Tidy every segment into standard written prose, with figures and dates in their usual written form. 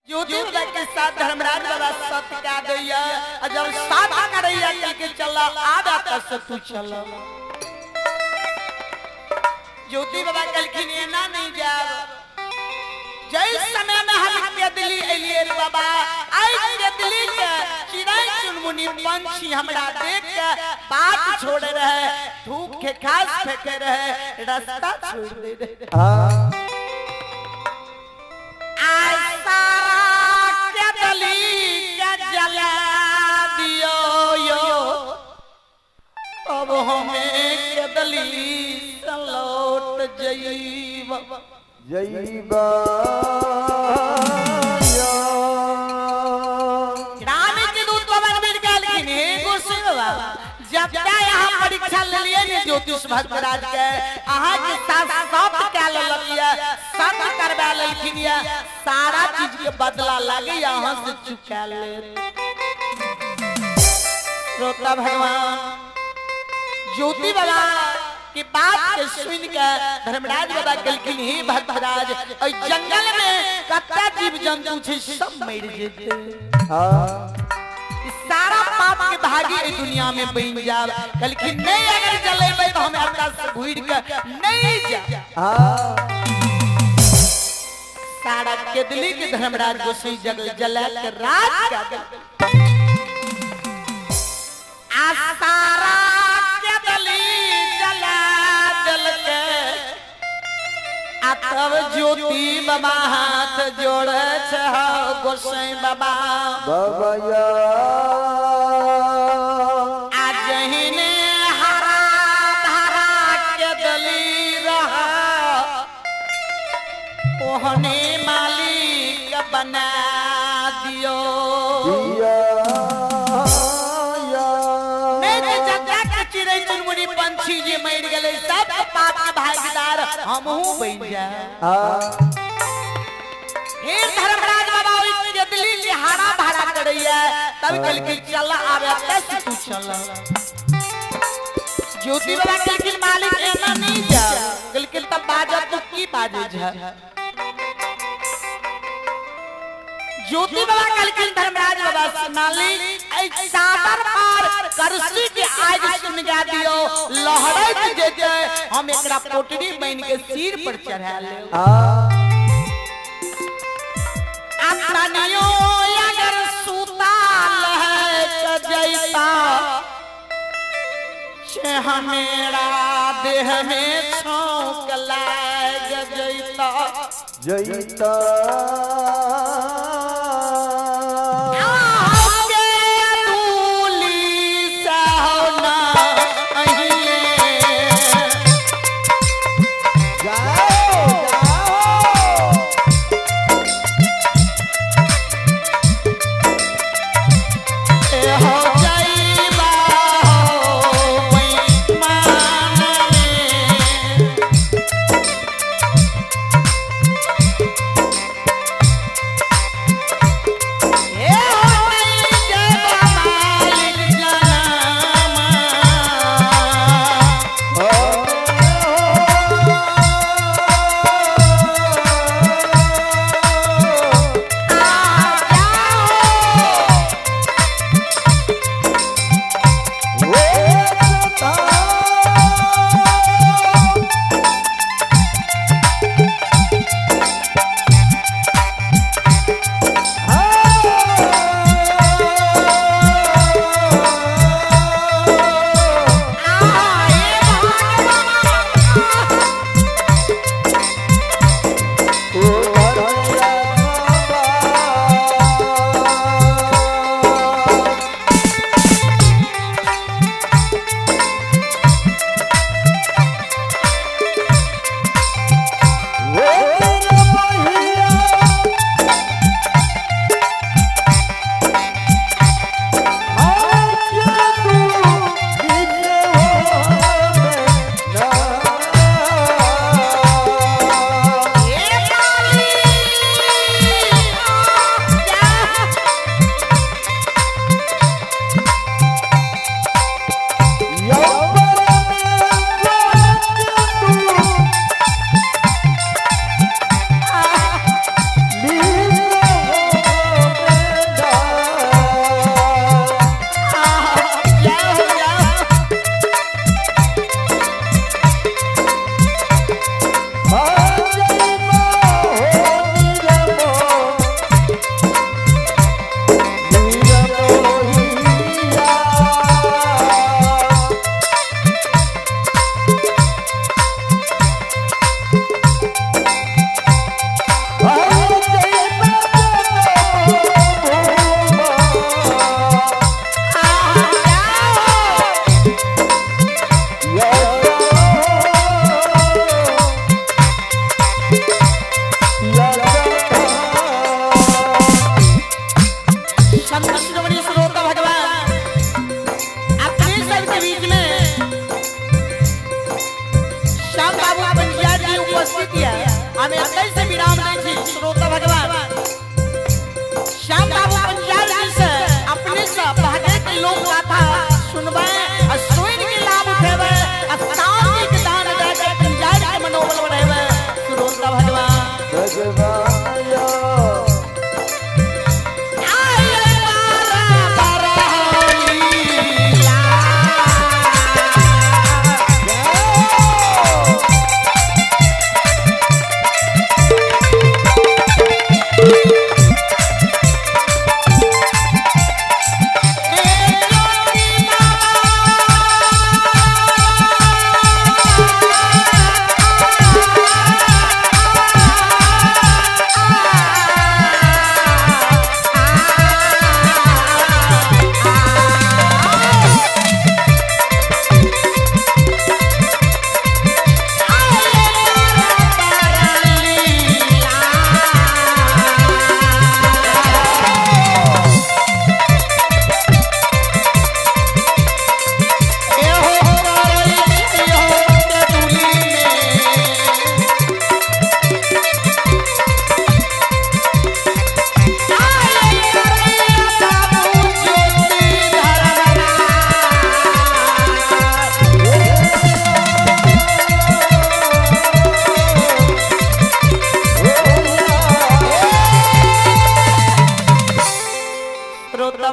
ज्योति बाबा के साथ धर्मराज बाबा सत का दैया आ जब साथ करैया कह के चला आबा त से तू चल। ज्योति बाबा कहलखिन एना नहीं जाब, जै समय में हम केदली एलिए रे बाबा, आई केदली के चिड़ै चुनमुनी पंछी हमरा देख के बात छोड़ रहे, थूक के घास फेंके रहे, रास्ता छोड़ दे रहे। आज सारा केदली के जला दियो यो, अब हमें केदली से लौट जईब। जईबा। राम के दूत पवन वीर कहलखिन, हे गोसाई बाबा, जब तक यहाँ परीक्षा ले लिए ने ज्योतिष भक्तराज के, अहाँ के साथ सब कह लेलक, सब करवा लेलखिन, सारा चीज के बदला लागे अहाँ से चुका ले। श्रोता भगवान ज्योति बाबा की बात के सुन के धर्मराज बाबा कहलखिन, हे भक्तराज, एहि जंगल में कत्ता जीव जंतु छै सब मरि जेतै, ई सारा पाप के भागी एहि दुनिया में बनि जाब। कहलखिन नहीं, अगर जलेबै तो हम एतऽ से घुरि के नहीं जाब। सारा केदली के धर्मराज गोसाई जगल जला के राज कर देलखिन। आ सारा केदली जला देलकै, आ तब ज्योति बाबा हाथ जोड़े छै हौ गोसाई बाबा। बाबा या। आ जहिने हरा भरा केदली रह, ओहने मालिक बना दियो। दिया या। नहीं तो जगह के चिड़ै चुनमुनी पंछी जे मरि गेलै सब पाप के भागीदार हमहूँ बनि जाए। हे धर्मराज बाबा ओहि केदली के हरा भरा करैया, तब कहलखिन चल आबे तस तू चल। ज्योति बाबा कहलखिन मालिक एना नहीं जा। कहलखिन तब बाजत तू की बाजै छै? ज्योति बाबा कहलखिन धर्मराज बाबा से, मालिक एहि चादर पर करसी के आगि सुनगा दियो, लहरैत जेतै, हम एकरा पोटरी बनि के सिर पर चढ़ा लेब। आ तनियो अगर सूता लहक जैता से हमेरा देह में छौंक लाग जैता। जईता। के दूली सहोना अहिले। जाओ जाओ। ए हो जइबा हो बेईमान में।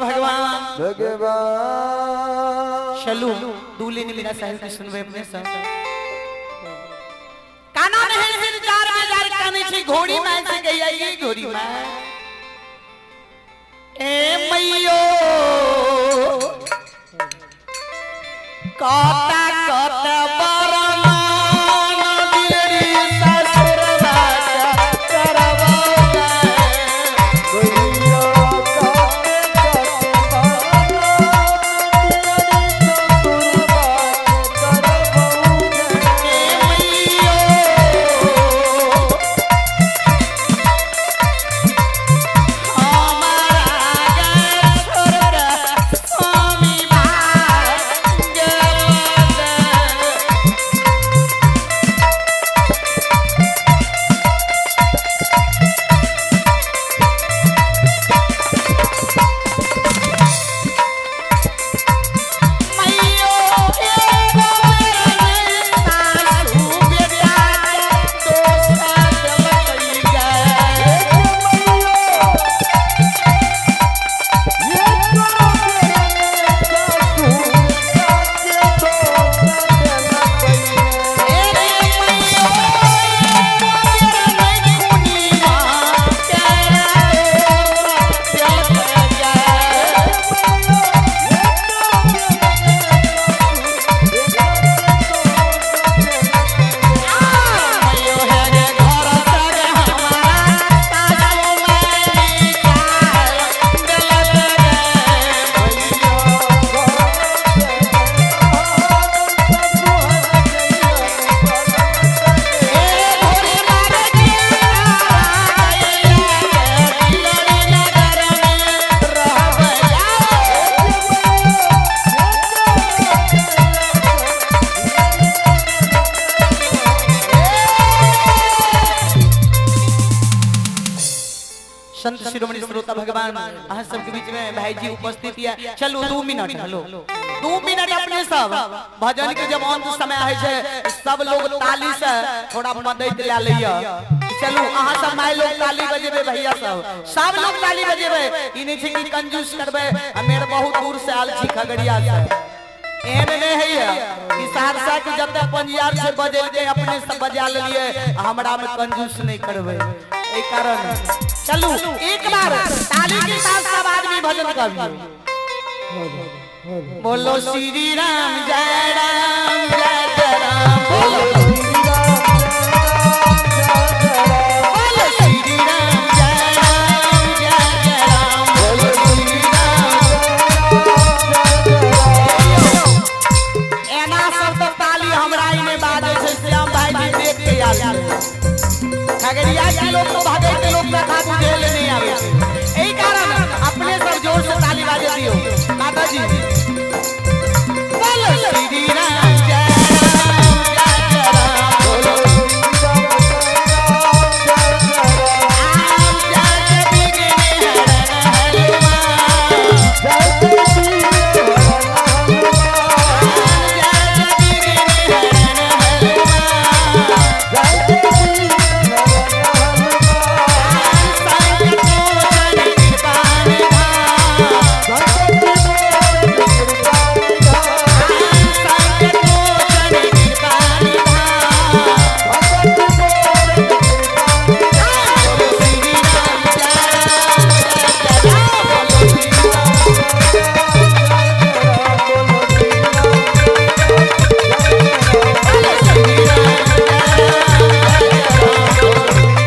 भगवान भगवान। चलू दूल्हे ने मेरा साहिल के सुनबे अपने सब काना नहीं सिर जार में जार काने छी घोड़ी में से गई आई घोड़ी में ए मैयो काता काता बरमान दिलड़ी ससुर बाटा करवा मैया काते काते बाला ससुर बात करबऊ ए मैयो हमारा छोरा स्वामी भाग गेल। मैयो एगो मेरे सासू बेटा दोसर देलकै गे। ए रे मैयो एगो मेरे खुनिया केरा दोसर देलकै गे। मैयो हे गे घर सर हमारा सासू मैनी काल देलकै गे। ए भोरे मारे के दिलड़ी नगर में रहबै जाओ। संत शिरोमणि श्रोता भगवान अहाँ सबके बीच में भाई जी उपस्थित है। चलू 2 मिनट, हेलो, 2 मिनट अपने सब भजन के जब अंत समय आए छै सब लोग ताली से थोड़ा मदद ले लिया। चलू अहाँ सब माय लोग ताली बजेबे, भैया सब सब लोग ताली बजेबे। ई नहीं छै कि कंजूस करबे। हमें बहुत दूर से आयल छी खगड़िया से, एहन नहीं है कि सहरसा के जब तक पंजियार से बजेलके अपने सब बजा लेलिए, हमरा में कंजूस नहीं करबे। एहि कारण चलू एक बार ताली के साथ सब आदमी भजन करियो। बोलो श्री राम जय राम जय जय राम। बोलो बोलो श्री राम जय राम जय जय राम। बोलो श्री राम। एना सब तो ताली हमरा इने बाजै छै। श्याम भाई जी देख के आयल छै। खगड़िया के लोग तो भागे के लोग कथा बुझे ले नहीं आवे छै। एहि कारण अपने सब जोर से ताली बाजे दियो। माता जी बोलो श्री राम जय राम जय जय राम। बोलो राम जय जय विघ्न हरण हनुमान। राम जय जय विघ्न हरण हनुमान। संकट मोचन कृपा निधान। संकट मोचन कृपा निधान। बोलो श्री राम जय राम जय जय राम। बोलो श्री राम। बोलो श्री राम जय राम जय जय राम।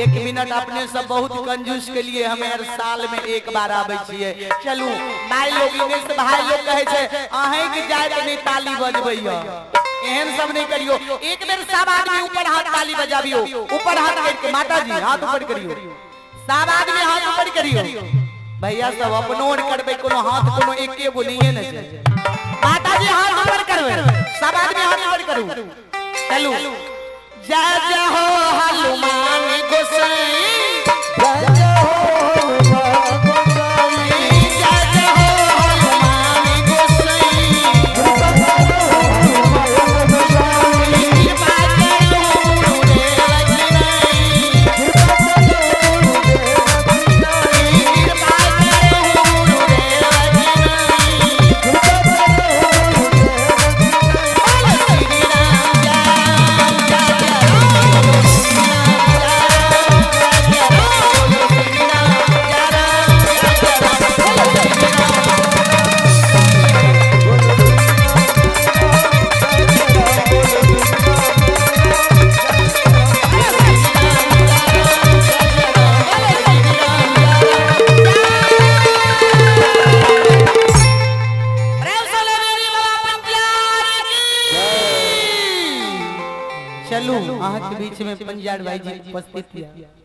1 मिनट अपने सब बहुत कंजूस के लिए हमें हर साल में एक बार आबै छियै। चलू माय लोग इने से भाई लोग कहे छै अहें के जाय त नहीं ताली बजबैया। एहन सब नहीं करियो। एक बेर सब आदमी ऊपर हाथ ताली बजाबियो। ऊपर हाथ करके माता जी हाथ ऊपर करियो। सब आदमी हाथ ऊपर करियो। भैया सब अपनो और करबै, कोनो हाथ कोनो एके गो नहीं ने छै। माता जी हाथ ऊपर करबै, सब आदमी हाथ ऊपर करू। चलू जय जय हो हनुमान गोसाई। जय जय हो हनुमान गोसाई। जय जय हो हनुमान गोसाई। कृपा करो हनुमान गोसाई। कृपा करो गुरुदेव की नाई। कृपा करो गुरुदेव। चलू अहाँ के बीच में पंजाब भाई जी उपस्थित है।